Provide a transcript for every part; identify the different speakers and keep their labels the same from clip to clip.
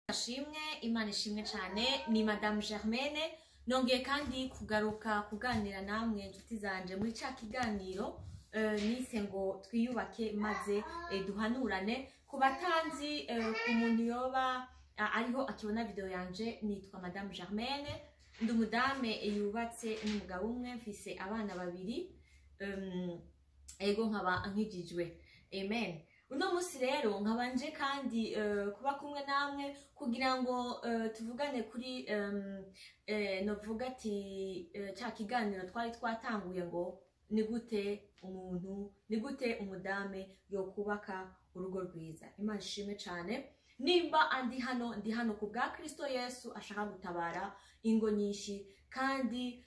Speaker 1: Ashimwe, Imana ishimwe cyane. Ni Madame Germaine, nongeye kandi kugaruka kuganira namwe inshuti zanje muri ca kiganiro nise ngo twiyubake maze duhanurane. Ku batanzi, ku muntu yoba ariho akibona video yanje, nitwa Madame Germaine, ndi umudame yubatse n'umugabo umwe, mfise abana babiri, ego nkaba nkijijwe. Amen. Uno munsi rero nkaba nje kandi kuba kumwe namwe kugira ngo tuvugane kuri novuga ati ca kiganiro twari twatanguye ngo ni gute umuntu, ni gute umudame yokubaka urugo rwiza. Imana ishimwe cyane. Nimba andi hano, ndi hano ku bwa Kristo Yesu ashaka gutabara ingo nyinshi, kandi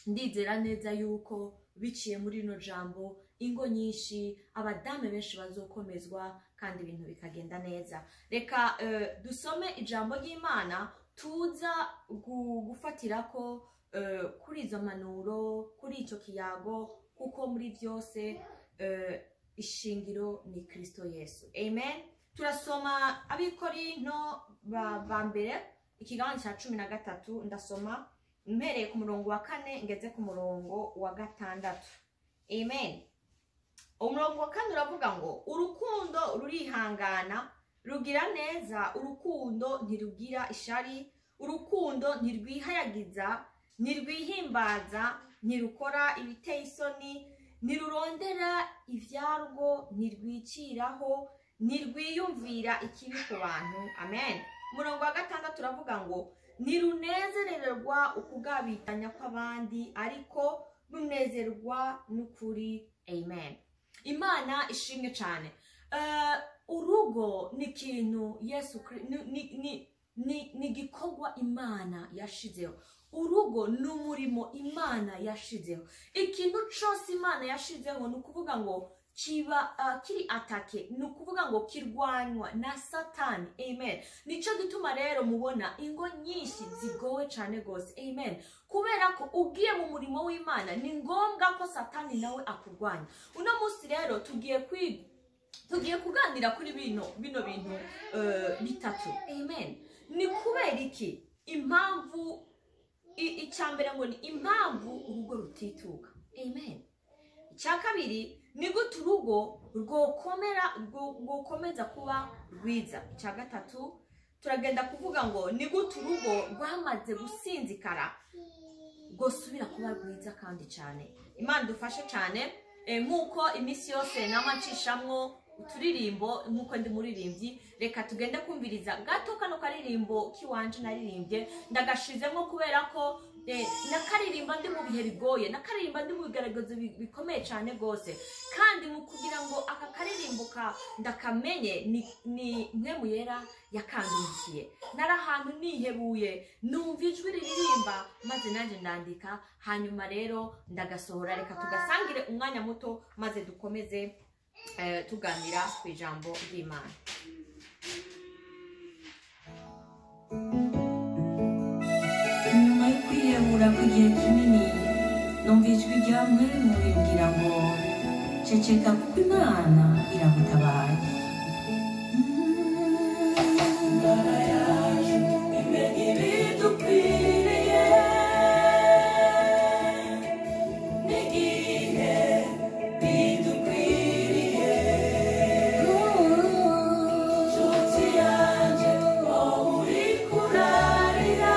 Speaker 1: ndizera neza yuko biciye muri rino jambo ingo nyinshi, abadame benshi bazokomezwa kandi ibintu bikagenda neza. Reka dusome ijambo ry'Imana tuza gufatirako kuri izo mpanuro, kuri ico kiyago, kuko muri byose ishingiro ni Kristo Yesu. Amen. Turasoma Abikorinto ba mbere, ikigabane cya 13, ndasoma mpereye ku murongo wa 4 ngeze ku murongo wa 6. Amen. Umurongo wa 4 uravuga ngo urukundo rurihangana, rugira neza, urukundo ntirugira ishari, urukundo ntirwihayagiza, ntirwihimbaza, ntirukora ibiteye isoni, ntirurondera ivyarwo, ntirwiciraho, ntirwiyumvira ikibi ku bantu. Amen. Umurongo wa 6 uravuga ngo ntirunezererwa ukugabitanya kw'abandi, ariko runezerwa n'ukuri. Amen. Imana ishimwe cyane. Urugo ni ikintu Yesu ni igikorwa Imana yashizeho. Urugo ni umurimo Imana yashizeho. Ikintu cyose Imana yashizeho ni ukuvuga ngo kiba kiri atake, ni ukuvuga ngo kirwanywa na Satani. Amen. Nico gituma rero mubona ingo nyinshi zigowe cyane gose. Amen. Kubera ko ugiye mu murimo w'Imana ni ngombwa ko Satani nawe akurwanya. Uno munsi rero tugiye kuganira kuri bino bintu bitatu. Amen. Ni kubera iki? Impamvu icambere ngo ni impamvu urugo rutituka. Amen. Icya kabiri ni gute urugo rwokomeza kuba rwiza. Icya gatatu turagenda kuvuga ngo ni gute urugo rwamaze gusinzikara rwosubira kuba rwiza kandi cyane. Imana dufashe cyane. Nk'uko iminsi yose nama ncishamwo uturirimbo, nk'uko ndi muririmbyi, reka tugende kumviriza gato kano karirimbo kiwanje naririmbye. Ndagashizemo kubera ko nakaririmba ndi mu bihe bigoye, nakaririmba ndi mu bigaragazo bikomeye cyane gose, kandi mu kugira ngo aka karirimbo ndakamenye ni mwe muyera yakandukiye. Nari ahantu nihebuye, numva ijwi riririmba maze nanjye ndandika, hanyuma rero ndagasohora. Reka tugasangire umwanya muto maze dukomeze tuganira ku ijambo ry'Imana.
Speaker 2: Nyuma yo kwihebura kw'igihe kinini, numva ijwi rya Mpwemu rimbwira ngo ceceka kuko Imana iragutabaye.
Speaker 3: Imana yacu imenya ibidukwiriye n'igihe bidukwiriye. Nshuti yanje wowe uri kurarira,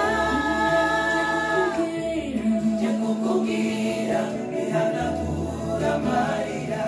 Speaker 3: nje kukubwira ihanagura amarira.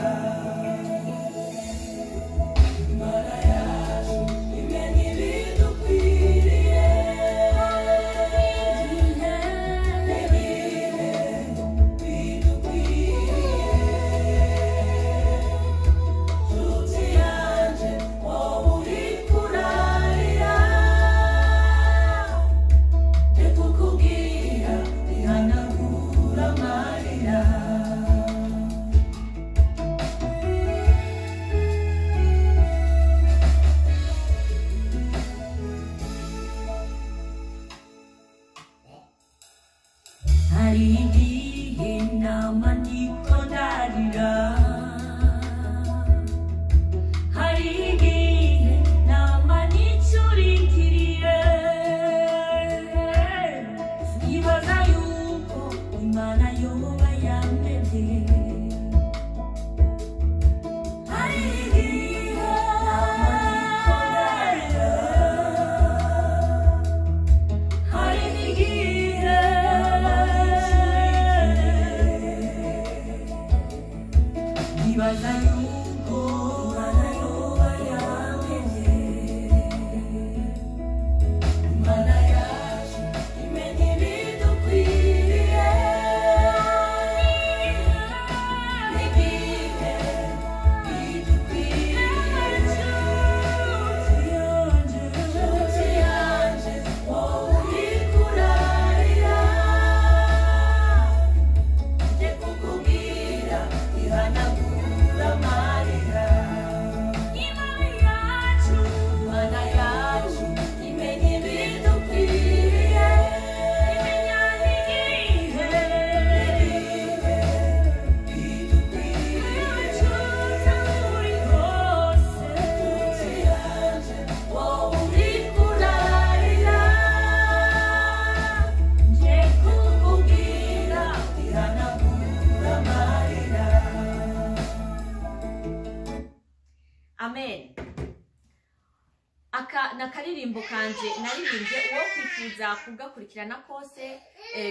Speaker 1: Akaririmbo kanje naririmbye, uwo kwifuza kugakurikirana kose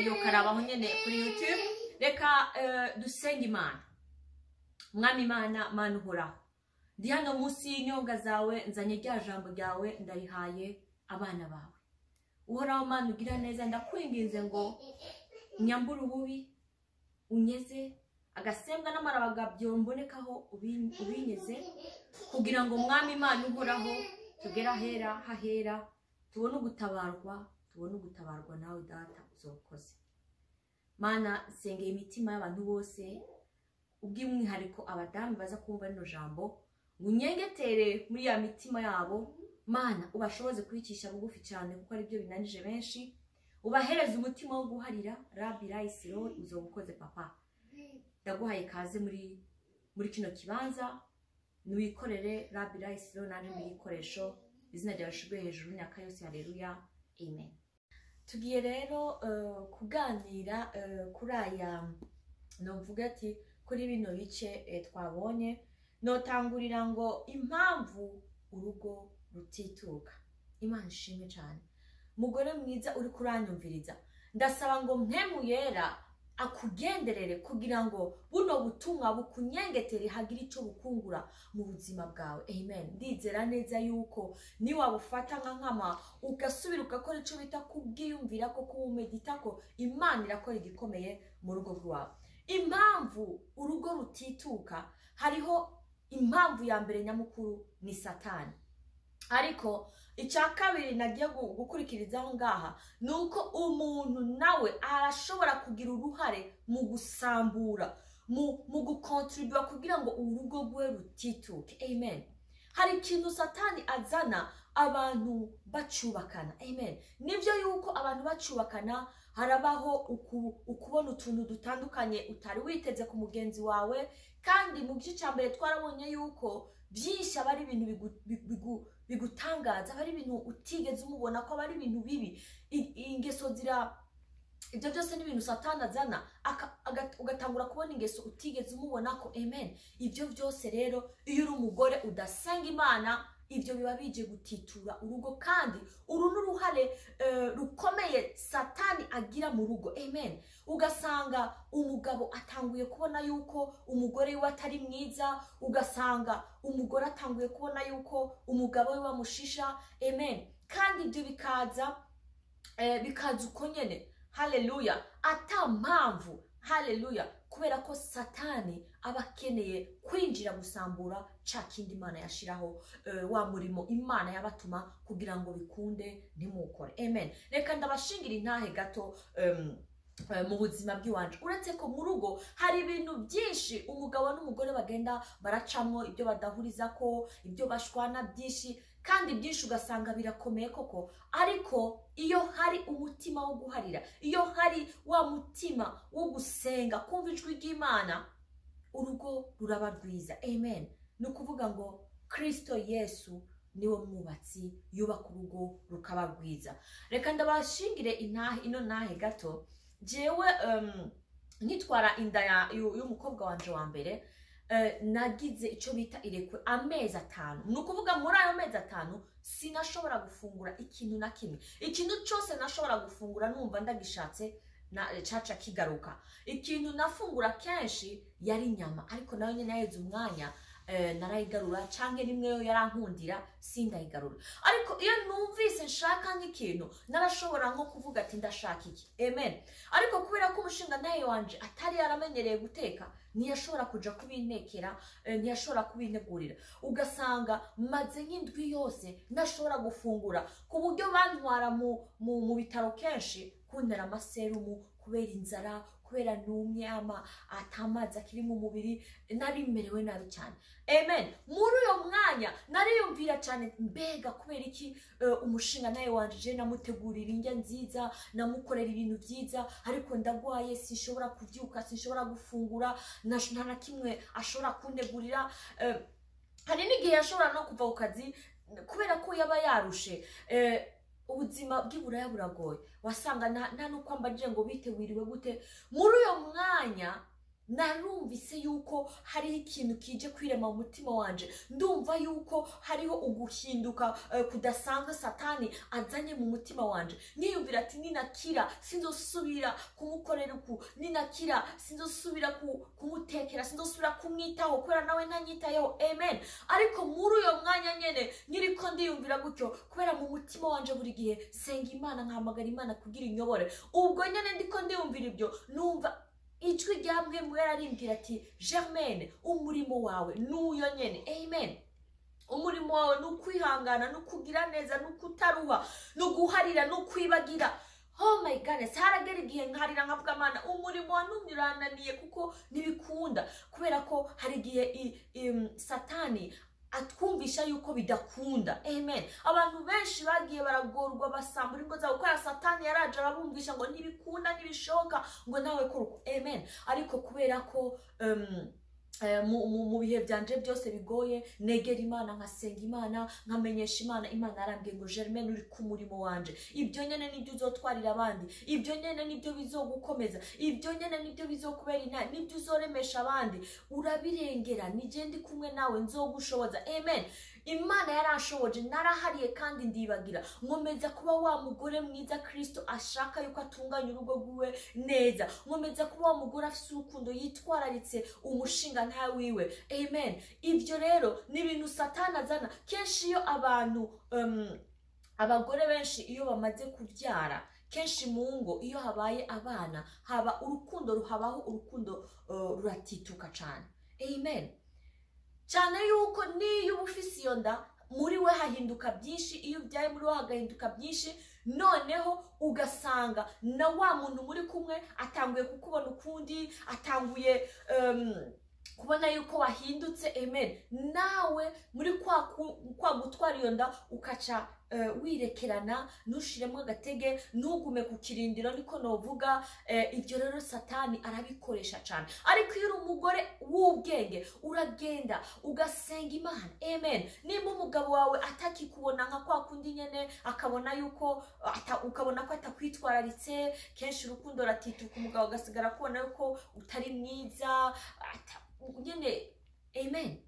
Speaker 1: yokarabaho nyene kuri YouTube. Reka dusenge Imana. Mwami Imana, Mana uhoraho, ndi hano munsi y'inyonga zawe, nzanye rya jambo ryawe, ndarihaye abana bawe. Uhoraho Mana ugira neza, ndakwinginze ngo unyambure ububi, unyeze agasembwa n'amarabaga byombonekaho, ubinyeze, kugira ngo Mwami Imana uhoraho tugere ahera hahera, tubone ugutabarwa, tubone ugutabarwa nawe Data uzokoze. Mana, nsengeye imitima y'abantu bose, ubw'umwihariko abadamu baza kumva rino jambo, ngo unyengetere muri ya mitima yabo. Mana, ubashoboze kwicisha bugufi cyane, kuko aribyo binanije benshi. Ubahereze umutima wo guharira. Rabi Rayisiro, uzobukoze Papa. Ndaguhaye kaze muri kino kibanza, niwikorere Rabi Rayisiro, nanje mu gikoresho. Izina ryawe rishirwe hejuru imyaka yose. Haleluya, amen. Tugiye rero kuganira kuri aya, novuga ati kuri bino bice twabonye. Notangurira ngo impamvu urugo rutituka. Imana ishimwe cyane. Mugore mwiza uri kuranyumviriza, ndasaba ngo Mpemu Yera akugenderere, kugira ngo buno butumwa bukunyengetere, hagire icyo bukungura mu buzima bwawe. Amen. Ndizera neza yuko niwabufata nka nkama, ugasubira ugakora icyo bita kubwiyumvira ko kuwumedita ko, Imana irakora igikomeye mu rugo rwawe. Impamvu urugo rutituka, hariho impamvu ya mbere nyamukuru, ni Satani. Ariko icya kabiri nagiye gukurikirizaho ngaha ni uko umuntu nawe arashobora kugira uruhare mu gusambura, mu gukontribuwa kugira ngo urugo rwe rutituke. Amen. Hari ikintu Satani azana abantu bacubakana. Amen. Nibyo yuko abantu bacubakana harabaho ukubona utuntu dutandukanye utari witeze ku mugenzi wawe. Kandi mu gice cya mbere twarabonye yuko byinshi aba ari ibintu bigutangaza, aba ari ibintu utigeze umubona ko aba ari ibintu bibi. Ingeso zira, ibyo byose ni ibintu Satani azana, ugatangura kubona ingeso utigeze umubona ko. Amen. Ibyo byose rero, iyo uri umugore udasenga Imana, ibyo biba bije gutitura urugo. Kandi uru ni uruhare rukomeye Satani agira mu rugo. Amen. Ugasanga umugabo atanguye kubona yuko umugore we atari mwiza, ugasanga umugore atanguye kubona yuko umugabo we bamushisha. Amen. Kandi ibyo bikaza uko nyene. Haleluya. Ata mpamvu. Haleluya. Kubera ko Satani aba akeneye kwinjira gusambura ca kindi Imana yashiraho, wa murimo Imana yabatuma kugira ngo bikunde ntimukore. Amen. Reka ndabashingira intahe gato mu buzima bw'iwanje. Uretse ko mu rugo hari ibintu byinshi umugabo n'umugore bagenda baracamwo, ibyo badahuriza ko, ibyo bashwana byinshi, kandi byinshi ugasanga birakomeye koko. Ariko iyo hari umutima wo guharira, iyo hari wa mutima wo gusenga, kumva ijwi ry'Imana, urugo ruraba rwiza. Amen. Ni ukuvuga ngo Kristo Yesu niwe mwubatsi, yubaka urugo rukaba rwiza. Reka ndabashingire intahe, ino ntahe gato. Jewe nkitwara inda y'umukobwa wanje wa mbere, nagize icyo bita irekwe amezi 5. Ni ukuvuga muri ayo mezi 5 sinashobora gufungura ikintu na kimwe. Ikintu cyose nashobora gufungura numva ndagishatse na caca kigaruka. Ikintu nafungura kenshi yari inyama, ariko nayo nyine naheze umwanya narayigarura, canke rimwe yo yarankundira sindayigarura. Ariko iyo numvise nshaka nk'ikintu, narashobora nko kuvuga ati ndashaka iki. Amen. Ariko kubera ko umushinga nawe wanje atari yaramenyereye guteka, ntiyashobora kuja kubintekera, ntiyashobora kubintegurira. Ugasanga maze nk'indwi yose ntashobora gufungura, ku buryo bantwara mu bitaro kenshi kuntera amaserumu kubera inzara, kubera numye atamazi akiri mu mubiri, nari merewe nabi cyane. Amen. Muri uyo mwanya nariyumvira cyane, mbega kubera iki umushinga nawe wanje namutegurira indya nziza, namukorera ibintu byiza, ariko ndagwaye, sinshobora kuvyuka, sinshobora gufungura, nta na kimwe ashobora kuntegurira. Hari n'igihe yashobora no kuva ku kazi kubera ko yaba yarushe. Ubuzima bw'iburaya buragoye, wasanga nta nuko ambajije ngo bite, wiriwe gute. Muri uyo mwanya Narumvise yuko hariho ikintu kije kwirema mu mutima wanje, ndumva yuko hariho uguhinduka kudasanzwe Satani azanye mu mutima wanje. Niyumvira ati ninakira sinzosubira kumukorera uku, ninakira sinzosubira kumutekera, sinzosubira kumwitaho kubera nawe ntanyitayeho. Amen. Ariko muri uyo mwanya nyene nkiriko ndiyumvira gutyo, kubera mu mutima wanje buri gihe senga Imana, nkahamagara Imana kugira inyobore, ubwo nyene ndiko ndiyumvira ibyo, numva ijwi rya Mpwemu yararimbwira ati Germaine, umurimo wawe n'uyo nyene. Amen. Umurimo wawe ni ukwihangana, ni ukugira neza, ni ukutaruha, ni uguharira, ni ukwibagira. Oh my goodness, haragera igihe nkarira nkavuga Mana, umurimo wantumye urananiye kuko ntibikunda, kubera ko hari igihe Satani atwumvisha yuko bidakunda. Amen. Abantu benshi bagiye baragorwa basambura ingo zabo kubera Satani yaraje arabumvisha ngo ntibikunda, ntibishoboka, ngo nawe kora uko. Amen. Ariko kubera ko mu bihe byanje byose bigoye negera Imana, nkasenga Imana, nkamenyesha Imana, Imana yarambwiye ngo Germaine, uri ku murimo wanje, ibyo nyene nibyo uzotwarira abandi, ibyo nyene nibyo bizogukomeza, ibyo nyene nibyo bizokubera inama, nibyo uzoremesha abandi, urabirengera, nije ndi kumwe nawe, nzogushoboza. Amen. Imana yaranshoboje, narahariye kandi ndibagira, nkomeza kuba wa mugore mwiza Kristo ashaka yuko atunganya urugo rwiwe neza, nkomeza kuba wa mugore afise urukundo, yitwararitse umushinga nta wiwe. Amen. Ibyo rero ni ibintu Satani azana kenshi. Iyo abantu abagore benshi iyo bamaze kubyara, kenshi mu ngo iyo habaye abana haba urukundo, ruhabaho urukundo ruratituka cyane. Amen. Cyane yuko niyo uba ufise iyo nda, muri we hahinduka byinshi, iyo ubyaye muri we hagahinduka byinshi, noneho ugasanga na wa muntu muri kumwe atanguye kukubona ukundi, atanguye kubona yuko wahindutse. Amen. Nawe muri kwa gutwara iyo nda ukaca wirekerana, ntushiremo agatege, ntugume ku kirindiro, niko novuga. Ibyo rero Satani arabikoresha cyane. Ariko iyo uri umugore w'ubwenge, uragenda ugasenga Imana. Amen. Nimba umugabo wawe atakikubona nka kwa kundi nyene, akabona yuko ukabona ko atakwitwararitse, kenshi urukundo ratituka, umugabo agasigara kubona yuko utari mwiza nyene. Amen.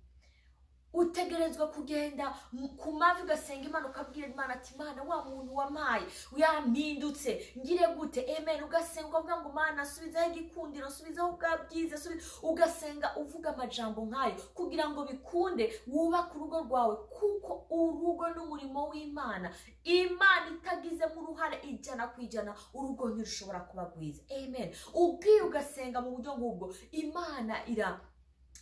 Speaker 1: Utegerezwa kugenda ku mavi ugasenga Imana, ukabwira Imana ati Imana, wa muntu wamaye yampindutse, ngire gute? Amen. Ugasenga ukavuga ngo Mana, subizaho igikundiro, subizaho bwa bwiza, ugasenga uvuga amajambo nkayo kugira ngo bikunde wubake urugo rwawe, kuko urugo n'umurimo w'Imana. Imana itagizemo uruhare 100% urugo ntirushobora kuba rwiza. Amen. Ubwiye ugasenga mu buryo nk'ubwo, Imana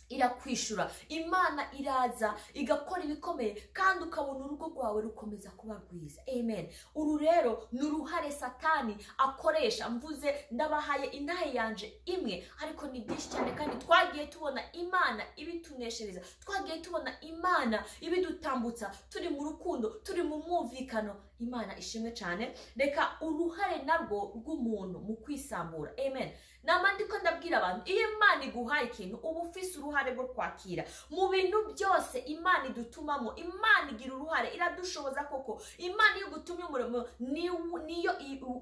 Speaker 1: irakwishura, Imana iraza igakora ibikomeye, kandi ukabona urugo rwawe rukomeza kuba rwiza. Amen. Uru rero ni uruhare Satani akoresha. Mvuze ndabahaye intahe yanje imwe, ariko ni byinshi cyane, kandi twagiye tubona Imana ibituneshereza, twagiye tubona Imana ibidutambutsa, turi mu rukundo, turi mu mwumvikano. Imana ishimwe cyane. Reka uruhare narwo rw'umuntu mu kwisambura. Amen. Nama ndiko ndabwira abantu, iyo Imana iguhaye ikintu uba ufise uruhare rwo kwakira. Mu bintu byose Imana idutumamo, Imana igira uruhare, iradushoboza koko. Imana iyo igutumye umurimo niyo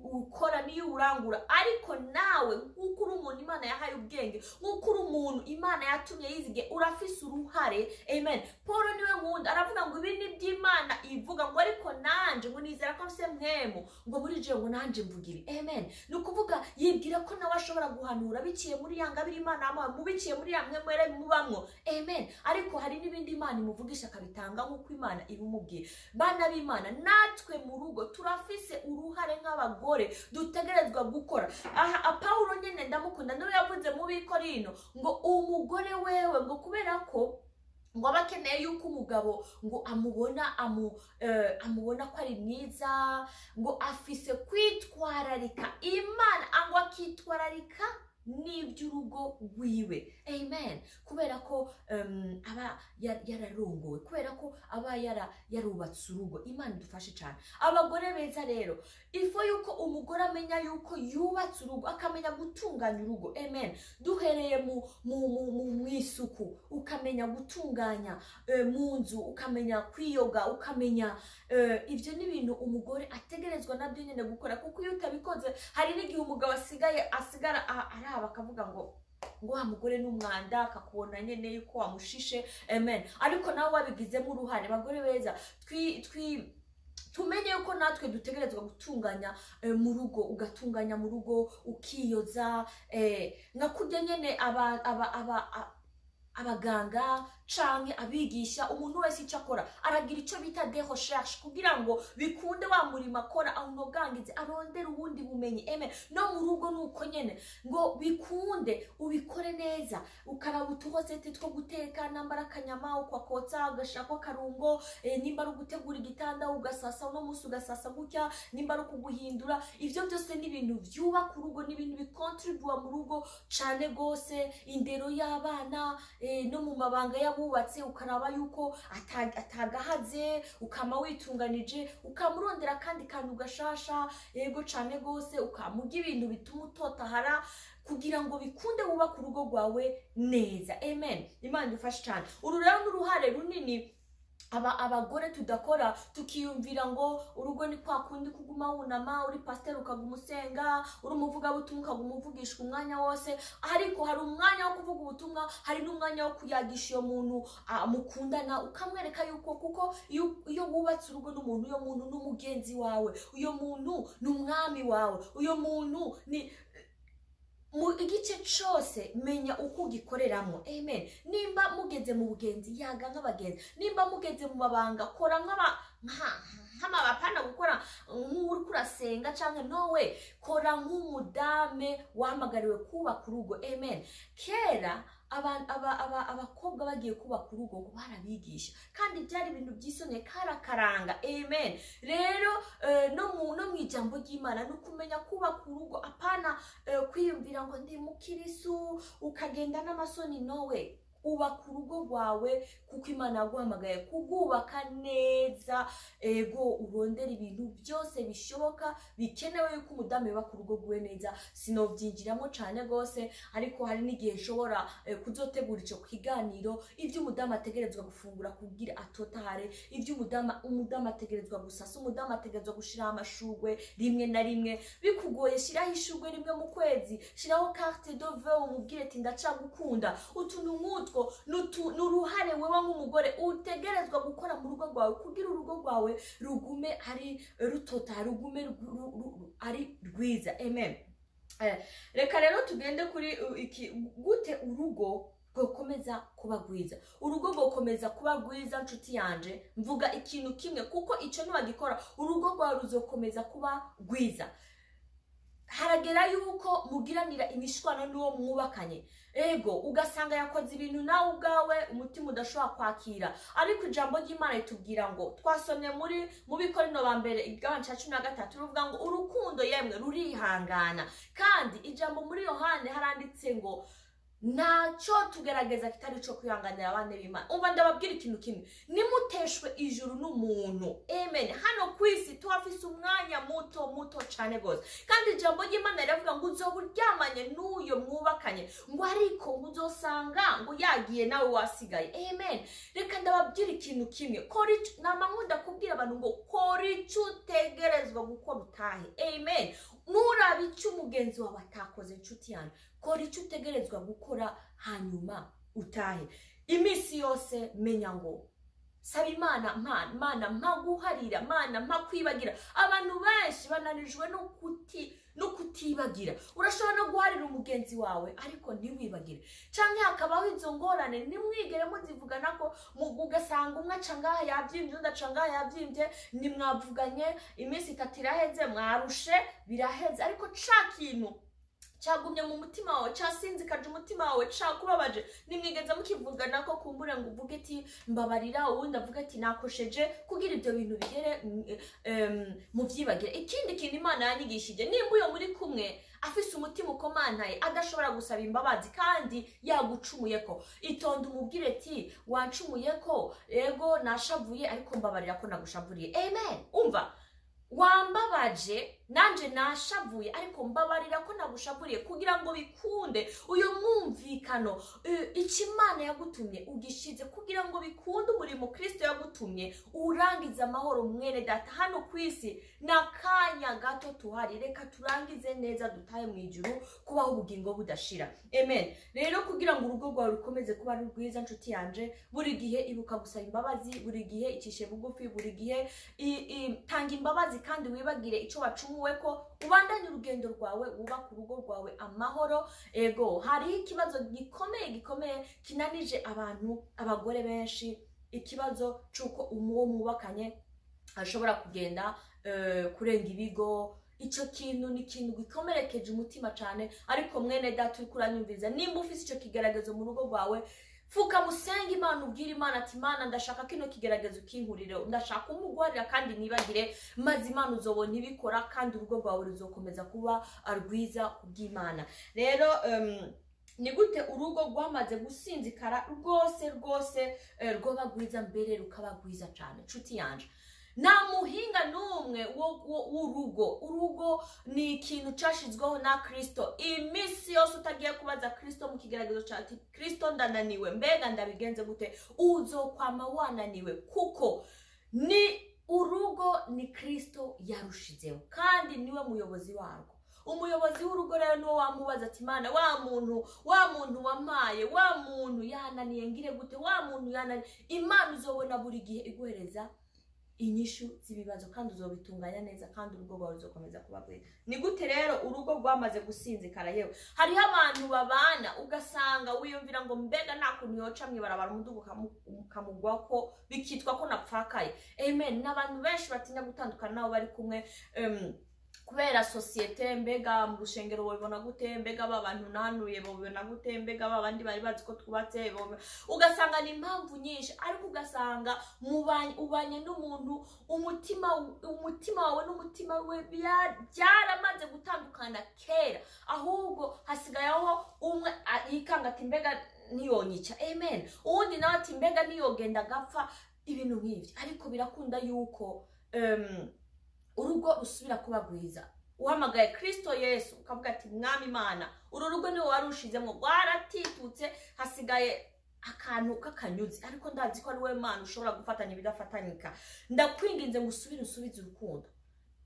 Speaker 1: ukora, niyo urangura, ariko nawe nk'uko uri umuntu Imana yahaye ubwenge, nk'uko uri umuntu Imana yatumye yizigiye, urafise uruhare. Amen. Paul niwe nkunda, aravuga ngo ibi ni iby'Imana ivuga, ngo ariko nanje ngo nizera ko mfise mpwemu, ngo muri jewe ngo nanje mvuga ibi. Amen. Ni ukuvuga yibwira ko nawe ashobora guhanura biciye muri ya ngabire Imana yamuhaye, mu biciye muri ya mpwemu yari mubamwo. Amen. Ariko hari n'ibindi Imana imuvugisha akabitanga nk'uko Imana ibimubwiye. Bana b'Imana, natwe mu rugo turafise uruhare nk'abagore dutegerezwa gukora. Aha Paulo nyene ndamukunda, niwe yavuze mu Bikorino ngo umugore wewe, ngo kubera ko ngo aba akeneye yuko umugabo ngo amubona amubona ko ari mwiza, ngo afise kwitwararika Imana, ngo akitwararika n'iby'urugo rwiwe. Amen. Kubera ko aba yararongowe, kubera ko aba yarubatse urugo. Imana idufashe cyane. Abagore beza rero, ifo yuko umugore amenya yuko yubatse urugo, akamenya gutunganya urugo. Amen. Duhereye mu isuku, ukamenya gutunganya mu nzu, ukamenya kwiyoga, ukamenya ibyo ni ibintu umugore ategerezwa nabyo nyine gukora, kuko iyo utabikoze hari n'igihe umugabo asigara araba akavuga ngo Ngo wa mugore n'umwanda, akakubona nyene yuko wamushishe. Amen. Ariko nawe wabigizemo uruhare. Bagore beza, twi twi tumenye yuko natwe dutegerezwa gutunganya mu rugo, ugatunganya mu rugo, ukiyoza, nka kurya nyene aba aba aba abaganga canke abigisha. Umuntu wese icyo akora aragira icyo bita des recherches kugira ngo bikunde wa murimo akora awunogangize, arondere ubundi bumenyi. Amen. No mu rugo nuko nyene, ngo bikunde ubikore neza, ukaraba uturecettes two guteka, nambara akanyama ukakotsa, ugashirako akarungo, nimba ari ugutegura igitanda ugasasa, uno munsi ugasasa gutya, nimba ari ukuguhindura, ivyo byose ni ibintu vyubaka urugo, ni ibintu bikontribuwa mu rugo cane gose. Indero y'abana, no mu mabanga y'abubatse, ukaraba yuko atagahaze, ukama witunganije, ukamurondera akandi kantu gashasha. Yego cane gose, ukamurya ibintu bituma utotahara kugira ngo bikunde wubake urugo rwawe neza. Amen. Imana idufashe cane. Uru rero ni uruhare runini aba abagore tudakora, tukiyumvira ngo urugo ni kwa kundi kuguma wunama, uri pasiteri ukaguma usenga, uri umuvugabutumwa ukaguma uvugishwa umwanya wose. Ariko hari umwanya wo kuvuga ubutumwa, hari n'umwanya wo kuyagisha iyo muntu mukundana, ukamwereka yuko, kuko iyo wubatse urugo n'umuntu, uyo muntu ni umugenzi wawe, uyo muntu ni umwami wawe, uyo muntu ni mu igice cose menya uko ugikoreramo. Amen. Nimba mugeze mu bugenzi, yaga nk'abagenzi. Nimba mugeze mu mabanga, kora nk'amabapana gukora nk'uri kurasenga canke nowe, kora nk'umudame wahamagariwe kubaka urugo. Amen. Kera abakobwa bagiye kubaka urugo ngo barabigisha, kandi byari ibintu byisonye, karakaranga. Amen. Rero no mu ijambo ry'Imana ni ukumenya kubaka urugo, apana kwiyumvira ngo ndi mukirisu ukagenda n'amasoni. Nowe ubaka urugo rwawe kuko Imana yaguhamagaye kugubaka neza. Ego, urondera ibintu byose bishoboka bikenewe yuko umudamu yubaka urugo rwiwe neza. Sinobyinjiramo cyane rwose, ariko hari n'igihe nshobora kuzotegura ico kiganiro, ibyo umudamu ategerezwa gufungura kugira atotahare, ibyo umudamu ategerezwa gusasa, umudamu ategerezwa gushiraho amashurwe rimwe na rimwe. Bikugoye, shiraho ishurwe rimwe mu kwezi, shiraho carte de vœux, umubwire ati "Ndacagukunda." Utuntu nk'utwo ni uruhare wewe nk'umugore utegerezwa gukora mu rugo rwawe kugira urugo rwawe rugume ari rutota, rugume ari rwiza. Amen. Reka rero tugende kuri iki: gute urugo rwokomeza kuba rwiza? Urugo rwokomeza kuba rwiza, nshuti yanje, mvuga ikintu kimwe, kuko icyo niwagikora urugo rwawe ruzokomeza kuba rwiza. Haragera yuko mugiranira imishwano n'uwo mwubakanye. Ego, ugasanga yakoze ibintu nawe ubwawe umutima udashobora kwakira, ariko ijambo ry'Imana ritubwira ngo, twasomye muri mu Bikorino ba mbere igabane cya 13, ruvuga ngo urukundo yemwe rurihangana. Kandi ijambo muri Yohane haranditse ngo ntacyo tugerageza kitari cyo kwihanganira abana b'Imana. Umva, ndababwira ikintu kimwe: nimuteshwe ijuru n'umuntu. Amen. Hano ku isi tuhafise umwanya muto muto cyane rwose, kandi ijambo ry'Imana riravuga ngo uzoba uryamanye n'uyo mwubakanye, ngo ariko ngo uzosanga ngo yagiye nawe wasigaye. Amen. Reka ndababwira ikintu kimwe: kora nama nkunda kubwira abantu ngo kora icyo utegerezwa gukora utahe. Amen. Nturabe icyo umugenzi wawe atakoze. Inshuti yanjye, kora icyo utegerezwa gukora hanyuma utahe. Iminsi yose menya ngo saba Imana: "Mana, mpa guharira, Mana, mpa kwibagira." Abantu benshi bananijwe no kutibagira. Urashobora no guharira umugenzi wawe ariko ntiwibagire, canke hakabaho izo ngorane ntimwigere muzivugana ko ugasanga umwe aca ngaha yabyimbye, undi aca ngaha yabyimbye, ntimwavuganye, iminsi 3 iraheze, mwarushe, biraheze, ariko ca kintu cyagumye mu mutima wawe, cyasinzikaje umutima wawe, cakubabaje, nimwigeze mukivugana ko kumbure ngo uvuge ati "Mbabarira", uwundi avuge ati "Nakosheje", kugira ibyo bintu bigere muvyibagire. Ikindi kintu Imana yanyigishije: nimba uyo muri kumwe afise umutima ukomantaye, adashobora gusaba imbabazi kandi yagucumuye ko, itonde umubwire ati "Wancumuye ko, ego nashavuye, ariko mbabarira ko nagushavuriye." Amen. Umva, wambabaje. Nanje nashavuye, ariko mbabarira ko nagushavuriye, kugira ngo bikunde uyu mwumvikano, icyo Imana yagutumye ugishize, kugira ngo bikunde umurimo Kristo yagutumye urangize amahoro. Mwene data, hano ku isi ni akanya gato tuhari, reka turangize neza, dutahe mu ijuru kubaho ubugingo budashira. Amen. Rero kugira ngo urugo rwawe rukomeze kuba ari rwiza, nshuti yanje, buri gihe ibuka gusaba imbabazi, buri gihe icishe bugufi, buri gihe tanga imbabazi, kandi wibagire icyo wacumuwe, ko ubandanye urugendo rwawe, wubaka urugo rwawe amahoro. Ego, hariho ikibazo gikomeye gikomeye kinanije abantu, abagore benshi, ikibazo c'uko uwo mwubakanye ashobora kugenda kurenga ibigo. Ico kintu ni ikintu gikomerekeje umutima cane. Ariko mwene data uriko uranyumviriza, nimba ufise ico kigeragezo mu rugo rwawe, fuka musenge Imana, ubwire Imana ati: "Imana, ndashaka kino kigeragezo kinkurire, ndashaka umuguharira kandi nibagire." Maze Imana uzobona ibikora, kandi urugo rwawe ruzokomeza kuba rwiza kubw'Imana. Rero ni gute urugo rwamaze gusinzikara rwose rwose rwoba rwiza, mbere rukaba rwiza cane? Nshuti yanje, nta muhinga n'umwe w'urugo. Urugo ni ikintu cashizweho na Kristo. Iminsi yose utagiye kubaza Kristo mu kigeragezo ca ati: "Kristo, ndananiwe, mbega ndabigenze gute?" uzokwama wananiwe, kuko ni urugo ni Kristo yarushizeho, kandi niwe muyobozi warwo. Umuyobozi w'urugo rero niwo wamubaza ati: "Imana, wa muntu wampaye, wa muntu yananiye, ngire gute? Wa muntu yananiye." Imana uzobona buri gihe iguhereza inyishu z'ibibazo, kandi uzobitunganya neza, kandi urugo rwawe ruzokomeza kuba rwiza. Ni gute rero urugo rwamaze gusinzikara? Yewe, hariho abantu babana ugasanga wiyumvira ngo mbega nta kuntu yoca mw'ibarabara umuduga ukamugwako, bikitwa ko napfakaye. Amen. N'abantu benshi batinya gutandukana n'abo bari kumwe kubera sosiyete. Mbega mu rushengero bobibona gute? Mbega ba bantu nahanuye bobibona gute? Mbega ba bandi bari bazi ko twubatse ugasanga ni impamvu nyinshi, ariko ugasanga ubanye n'umuntu, umutima wawe n'umutima we byaramaze gutandukana kera, ahubwo hasigayeho umwe yikanga ati: "Mbega ntiyonyica?" Amen. Uwundi nawe ati: "Mbega ntiyogenda agapfa?" Ibintu nk'ibyo. Ariko birakunda yuko urugo rusubira kuba rwiza uhamagaye Kristo Yesu, ukavuga ati: "Mwami Imana, uru rugo niwe wari ushizemo, rwaratitutse, hasigaye akantu k'akanyuzi, ariko ndazi ko ari wowe Mana ushobora gufatanya ibidafatanyika. Ndakwinginze ngo usubire usubize urukundo."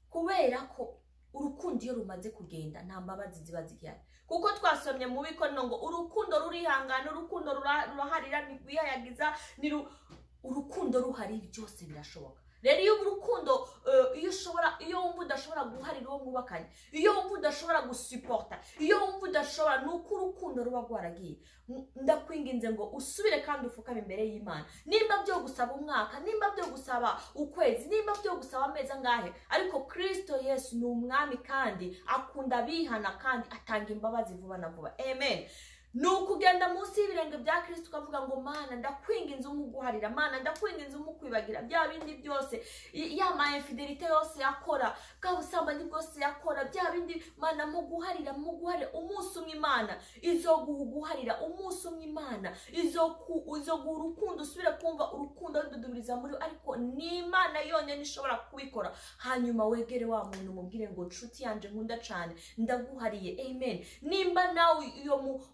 Speaker 1: Kubera ko urukundo iyo rumaze kugenda, nta mbabazi ziba zigihari, kuko twasomye mu Bikorinto ngo urukundo rurihangana, urukundo ruraharira, ntirwihayagiza. Urukundo ruhari byose birashoboka. Rero iyo urukundo iyo ushobora, iyo wumva udashobora guharira uwo mwubakanye, iyo wumva udashobora gusuporta, iyo wumva udashobora, ni uko urukundo ruba rwaragiye. Ndakwinginze ngo usubire kandi ufukame imbere y'Imana, nimba byo gusaba umwaka, nimba byo gusaba ukwezi, nimba byo gusaba amezi angahe, ariko Kristo Yesu ni umwami, kandi akunda abihana, kandi atanga imbabazi vuba na vuba. Amen. Ni ukugenda munsi y'ibirenge bya Kristo, ukavuga ngo: "Mana, ndakwinginze umuguharira. Mana, ndakwinginze umukwibagira bya bindi byose, ya ma infidélité yose yakora, bwa busambanyi bwose yakora, bya bindi. Mana, muguharira, muguharira." Umunsi umwe Imana izoguha uguharira, umunsi umwe Imana izoguha urukundo, usubire kumva urukundo rududubiriza muri we. Ariko ni Imana yonyine ishobora kubikora. Hanyuma wegere wa muntu, umubwire ngo: "Nshuti yanje nkunda cane, ndaguhariye." Amen. Nimba nawe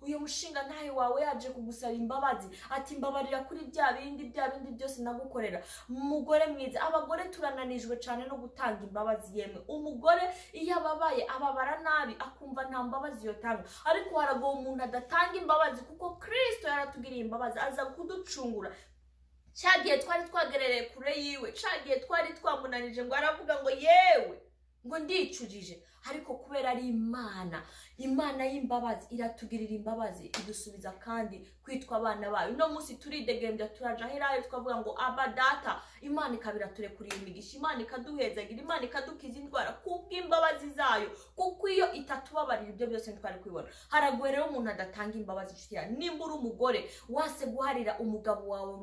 Speaker 1: uyo mushinga ntahe wawe yaje kugusaba imbabazi ati: "Mbabarira kuri bya bindi, bya bindi byose nagukorera." Mugore mwiza, abagore turananijwe cyane no gutanga imbabazi. Yemwe, umugore iyo ababaye ababara nabi, akumva nta mbabazi yotanga, ariko haragowe umuntu adatanga imbabazi, kuko Kristo yaratugiriye imbabazi, aza kuducungura cya gihe twari twagerereye kure yiwe, cya gihe twari twamunanije, ngo aravuga ngo: "Yewe," ngo, "ndicujije." Ariko kubera ari Imana, Imana y'imbabazi, iratugirira imbabazi, idusubiza kandi kwitwa abana bayo. Uno munsi turidegembya, turaja herayo, tukavuga ngo: "Aba Data." Imana ikaba iraturekurira imigisha, Imana ikaduhezagira, Imana ikadukiza indwara kubw'imbabazi zayo, kuko iyo itatubabarira ibyo byose ntitwari kubibona. Haragoye rero umuntu adatanga imbabazi. Inshuti yawe, nimba uri umugore wase guharira umugabo wawe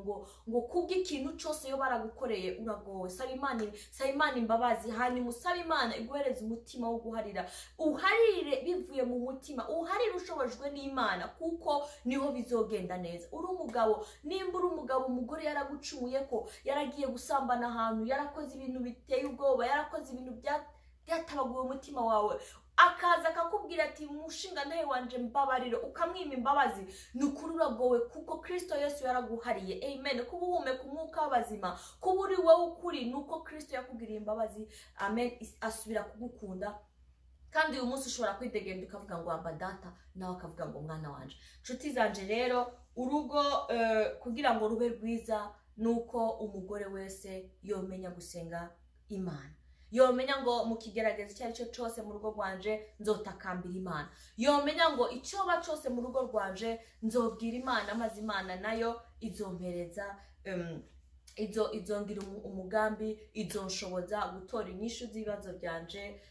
Speaker 1: ngo kubw'ikintu cyose yo baragukoreye, uragowe. Saba Imana, saba Imana imbabazi, hanyuma usabe Imana iguhereze umutima wo guharira, uharire bivuye mu mutima, uharire ushobojwe n'Imana, kuko niho bizogenda neza. Uri umugabo, nimba uri umugabo, umugore yaragucumuye, ko yaragiye gusambana ahantu, yarakoze ibintu biteye ubwoba, yarakoze ibintu bya Yatabaguye umutima wawe, akaza akakubwira ati mushinga ntahe wanje mbabarire, ukamwima imbabazi, ni ukuri uragowe, kuko Kristo Yesu yaraguhariye. Amen. Kuba uhumeka umwuka w'abazima, kuba uri wowe ukuri, ni uko Kristo yakugiriye imbabazi. Amen. Asubira kugukunda. Kandi uyu munsi ushobora kwidegembya ukavuga ngo aba data, nawe akavuga ngo mwana wanje. Nshuti zanje rero, urugo kugira ngo rube rwiza nuko umugore wese yomenya gusenga Imana, yomenya ngo mu kigeragezo icyo ari cyo cyose mu rugo rwanje nzotakambira Imana, yomenya ngo icyoba cyose mu rugo rwanje nzobwira Imana, maze Imana nayo izompereza izongira umugambi, izonshoboza gutora inyishu z'ibibazo byanje,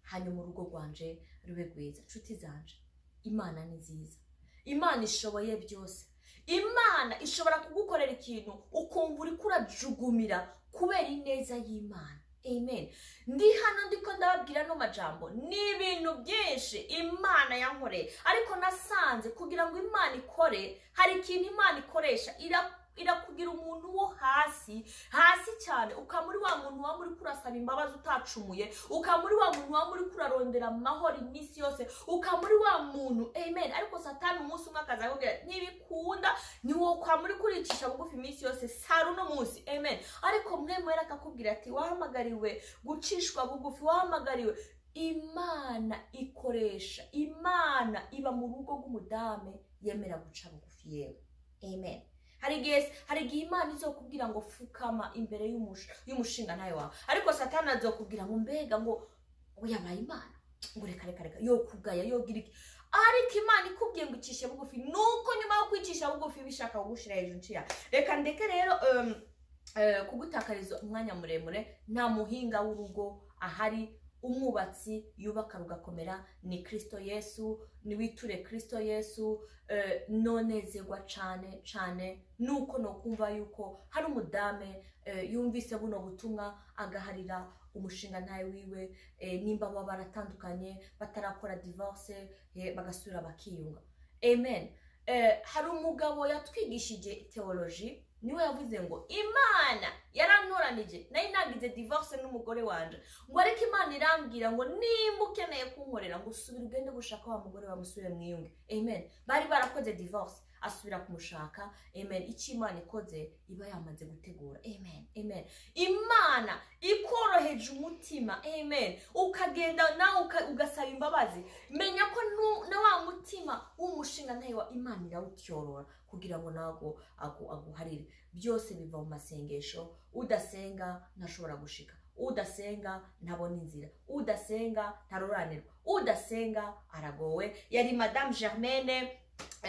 Speaker 1: hanyuma urugo rwanje rube rwiza. Nshuti zanje, Imana ni nziza, Imana ishoboye byose. Imana ishobora kugukorera ikintu ukumva uriko urajugumira kubera ineza y'Imana. Amen. Ndi hano ndiko ndababwira no majambo, ni ibintu byinshi Imana yankoreye, ariko nasanze kugira ngo Imana ikore hari ikintu Imana ikoresha, irakugira umuntu wo hasi hasi cyane, ukamuri wa muntu wa muri kurasaba imbabazi utacumuye, ukamuri wa muntu wa muri kurarondera amahoro iminsi yose, ukamuri wa muntu. Amen. Ariko Satani umunsi umwe akaza akubwira ntibikunda, ni wowe kwa muri kuricisha bugufi iminsi yose, sara uno munsi. Amen. Ariko mwe mwera akakubwira ati wahamagariwe gucishwa bugufi, wahamagariwe. Imana ikoresha, Imana iba mu rugo rw'umudame yemera guca bugufi yewe. Amen. Hari igihe Imana izokubwira ngo fukama imbere y'umushinga ntayo wawe, ariko Satani azokubwira ngo mbega ngo yabaye Imana, ngo reka reka reka, yokugaya yogira iki. Ariko Imana ikubwiye ngo icishe bugufi, nuko nyuma yo kwicisha bugufi bishaka kugushira hejuru nciya. Reka ndeke rero kugutakariza umwanya muremure. Nta muhinga w'urugo ahari, umwubatsi yubaka rugakomera ni Kristo Yesu. Niwiture Kristo Yesu. Nonezerwa cane cane nuko nokumva yuko hari umudame yumvise buno butumwa agaharira umushinga ntawe wiwe, nimba baba baratandukanye batarakora divorce, bagasubira bakiyunga. Amen. Hari umugabo yatwigishije theology, niwe yavuze ngo Imana yarantoranije, nari nagize divorce n'umugore wanje, ngo ariko Imana irambwira ngo nimba ukeneye kunkorera ngo usubire ugende gushaka wa mugore wawe musubire mwiyunge. Amen. Bari barakoze divorce, asubira kumushaka. Amen. Icyo Imana ikoze iba yamaze gutegura. Amen. Amen. Imana ikoroheje umutima. Amen. Ukagenda nawe ugasaba imbabazi, menya ko na wa mutima w'umushinga ntayo wa Imana irawutyorora kugira ngo nago aguharire. Byose biva mu masengesho. Udasenga ntashobora gushika, udasenga ntabona inzira, udasenga ntaroranirwa, udasenga aragowe. Yari Madame Germaine.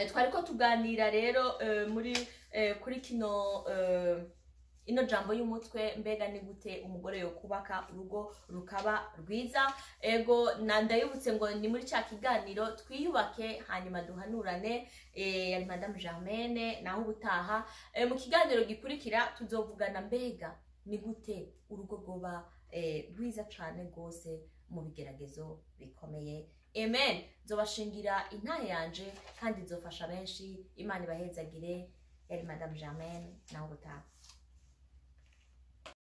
Speaker 1: Twariko tuganira rero muri kuri kino ino jambo y'umutwe, mbega ni gute umugore yo kubaka urugo rukaba rwiza. Ego ndayibutse ngo ni muri cya kiganiro twiyubake hanyuma duhanurane. Yari Madame Germaine. Naho ubutaha mu kiganiro gikurikira tuzovugana mbega ni gute urugo rwoba rwiza cane gose mu bigeragezo bikomeye. Amen. Nzobashingira intahe yanje kandi nzofasha benshi. Imana ibahezagire. Yari Madame Germaine. Naho ubutaha.